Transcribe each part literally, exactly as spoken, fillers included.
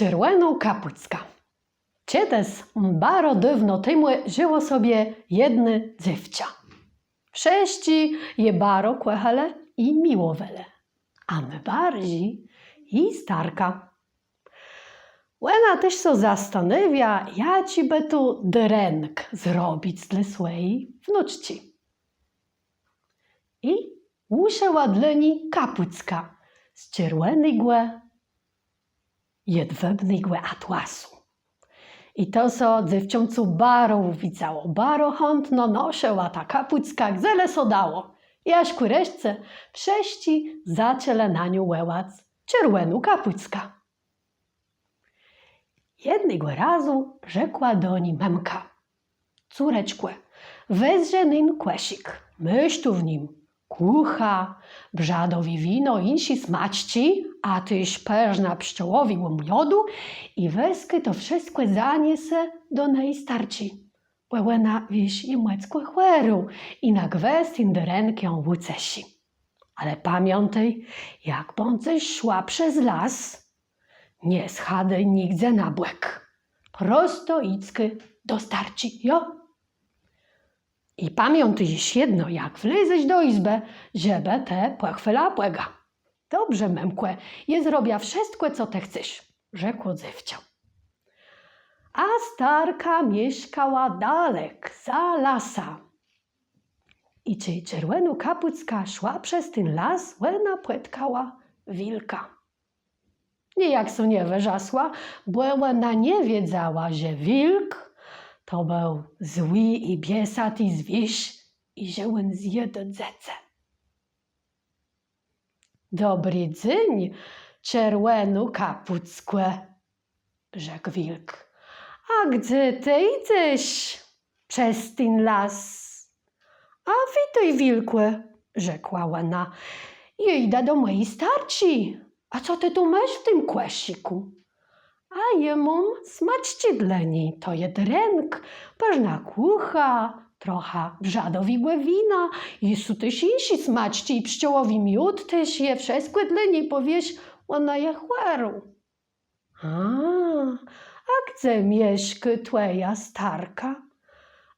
Czerwònô kapùcka. Czedës, baro dôwno temù, żëło sobie jedno dzéwczã. Wszëscë je baro kòchelë i miłowelë, a nôbarżi ji starka. Òna téż sã zastanôwia, jaczi bë tu darënk zrobic dlô swòji wnuczczi. I ùszëła dlô ni kapùckã z czerwònégò jedwôbnégò atłasu. I to sã dzéwczãcu baro ùwidzało, baro chãtno noszëła tã kapùckã, dze le sã dało. Jaż kù reszce wszëscë zaczãlë na niã wòłac: Czerwònô kapùcka. Jednégò razu rzekła do ni mëmka: Córeczkò, wezże nen kòszik, môsz tu w nim kùcha, brzadowé wino, jinszé smaczczi, a téż përznã pszczołowégò miodu i wez kò to wszëtkò zaniesë do naji starczi, bò òna, wiész, je mòckò chòrô i na gwës ten darënk jã ùceszi. Ale pamiãtôj, jak bãdzesz szła przez las, nie schôdôj nigdze na bòk. Prosto jidzë do starczi, jo? I pamiãtôj jesz jedno, jak wlezesz do jizbë, żebë të pòchwôliła Bòga. Dobrze, mëmkò, jô zrobiã wszëtkò, co të chcesz, rzekło dzéwczã. A starka mieszkała dalek, za lasã. I czej czerwònô kapùcka szła przez ten las, òna pòtkała wilka. Nijak sã nie wërzasła, bò òna nie wiedzała, że wilk to béł złi i biesati zwiérz i że òn zjôdô dzecë. Dobri dzéń, czerwònô kapùckò, rzekł wilk. A gdze të jidzesz przez ten las? A witôj, wilkù, rzekła òna. Jô jidã do mòji starczi. A co të tu môsz w tim kòszikù? A jô móm smaczczi dlô ni, to je darënk, përznã kùcha, trochã brzadowégò wina, i są téż jinszé smaczczi, i pszczołowi miód téż je, wszëtkò dlô ni, bò wiész, òna je chòrô. A, a gdze mieszkô twòja starka?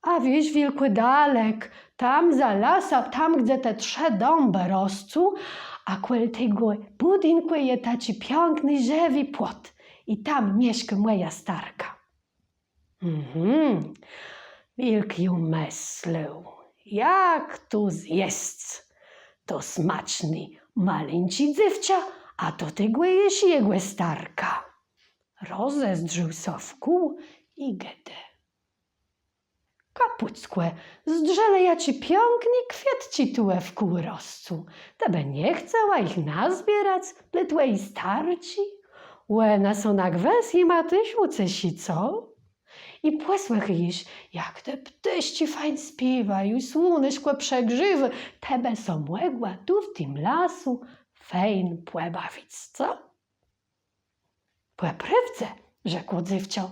A wiész, wilkù, dalek, tam za lasã, tam, gdze te trzë dãbë roscą, a kòl tegò bùdinkù je taczi piãkny, żëwi płot. I tam mieszkô mòja starka. Mhm. Wilk ju mëslôł, jak tu zjesc to smaczné, malinczé dzéwczã, a do tegò jesz jegò starka. Rozezdrzôł sã wkół i gôdô: Kapùckò, zdrzë le, jaczé piãkné kwiôtczi tu wkół roscą. Të bë nie chcała jich nazbierac dlô twòji starczi? Òna sã na gwës jima téż ùceszi, co? I pòsłëchôj jesz, jak te ptôszczi fejn spiéwają, słuneszkò przegrzéwô, të bë sã mògła tu w tim lasu fejn pòbawic, co? Pò prôwdze, rzekło dzéwczã.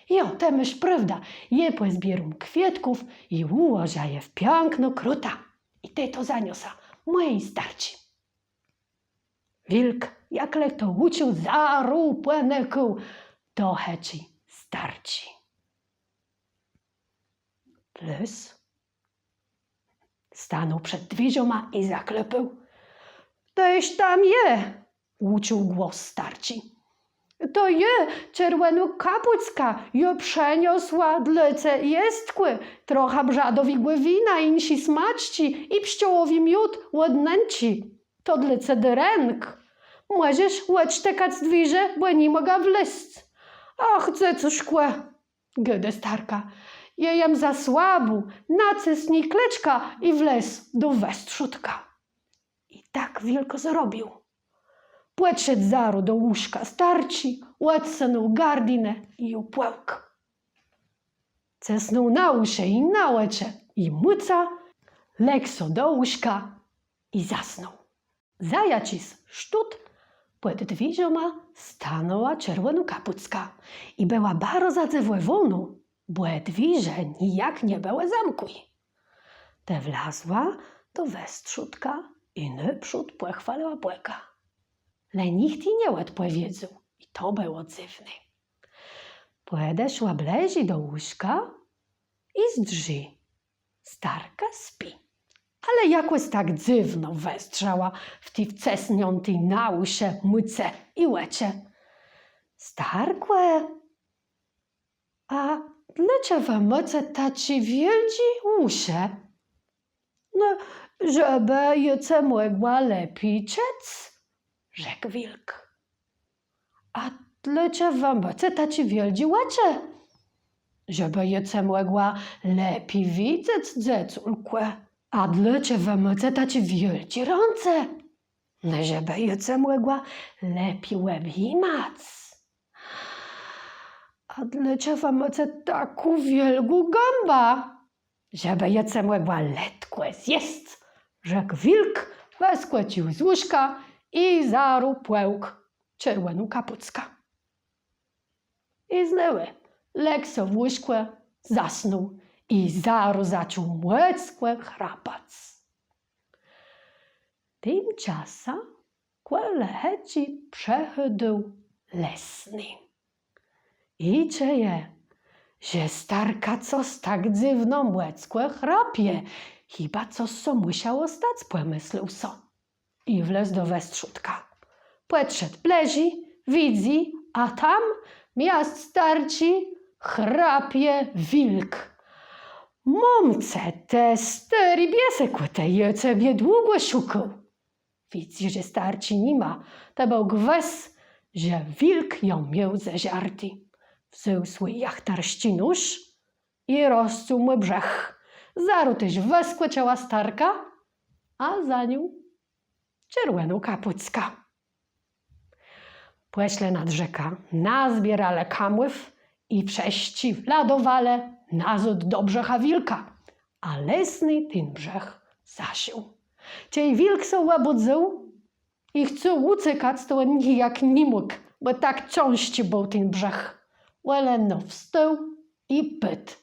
Jo, të môsz prôwdã, jô pòzbiéróm kwiôtków i ùłożã je w piãkną krutã. I tej to zaniosã mòji starczi. Wilk, jak le to ùczuł, zarô pònëkôł do chëczi starczi. Lës stanął przed dwiérzama i zaklopôł. Chtëż tam je? Ùczuł głos starczi. To jô, czerwònô kapùcka, jô przëniosła dlô ce jestkù, trochã brzadowégò wina, jinszé smaczczi i pszczołowi miód òd nënczi. To dlô ce darënk. Mòżesz òdsztëkac dwiérze, bò ni mògã wlezc. Ach, dzecuszkò, gôdô starka, jô jem za słabô, nacësni klëczkã i wlez do westrzódka. I tak wilk zrobił. Pòdszedł zarô do łóżka starczi, òdsënął gardinã i jã pòłkł. Cësnął na ùszë i na òczë i mùcã, légł so do łóżka i zasnął. Za jaczis sztót pòd dwiérzama stanãła czerwònô kapùcka i bëła baro zadzëwòwónô, bò dwiérze nijak nie bëłë zamkłé. Tej wlazła do westrzódka i nôprzód pòchwôlëła Bòga. Le nicht ji nie òdpòwiedzôł. I to bëło dzywné. Pòdeszła blëżi do łóżka i zdrzi. Starka spi. Ale jakòs tak dzywno wëzdrzała w ti wcësniãti na ùszë mùce i òczë. Starkò, a dlôcze wa môce taczé wiôldżé ùszë? No, żebë jô ce mògła lepi czëc, rzekł wilk. A dlôcze wa môce taczé wiôldżé òczë? Żebë jô ce mògła lepi widzec, dzecólkò. A dlôcze wa môce taczé wiôldżé rãce? No, żebë jô ce mògła lepi òbjimac. A dlôcze wa môce taką wiôlgą gãbã? Żebë jô ce mògła letkò zjesc, rzekł wilk, wëskòcził z łóżka i zarô pòłkł czerwòną kapùckã. I znowù légł so w łóżkò, zasnął i zarô zaczął mòckò chrapac. Timczasã kòle chëczi przechòdzył lesny. I czëje, że starka cos tak dzywno mòckò chrapie, chiba cos sã mùszało stac, pòmëslôł so. I wlôzł do westrzódka. Pòdszedł blëżi, widzy, a tam miast starczi chrapie wilk. Móm ce, të stôri biesekò, të, jô ce długò szukôł. Widzy, że starczi ni ma, tej béł gwës, że wilk jã miôł zeżarti. Wzął swój jachtarsczi nóż i rozcął mù brzëch. Zarô téż wëskòczëła starka, a za nią czerwònô kapùcka. Pòszlë nad rzékã, nazbiéralë kamów i wszëscë wladowalë nazôd do brzëcha wilka. A lesny ten brzëch zaszedł. Czej wilk sã òbùdzył i chcôł ùcekac, to òn nijak ni mógł, bò tak cãżczi béł ten brzëch. Òle no wstôł i pôdł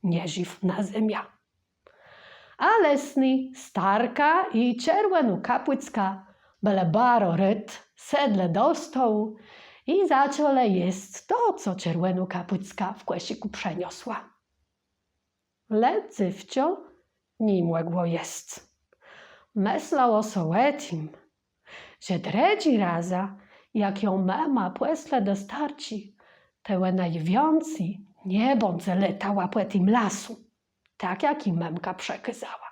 nieżiw na zemiã. A lesny, starka i czerwònô kapùcka bëlë baro rôd, sedlë do stołu i zaczãlë jesc to, co czerwònô kapùcka w kòszikù przëniosła. Le dzéwczã ni mògło jesc. Mëslało so ò tim, że drëdżi razã, jak jã mëma pòszle do starczi, tej òna ju wiãcy nie bãdze lôtała pò tim lasu, tak jak ji mëmka przëkôza.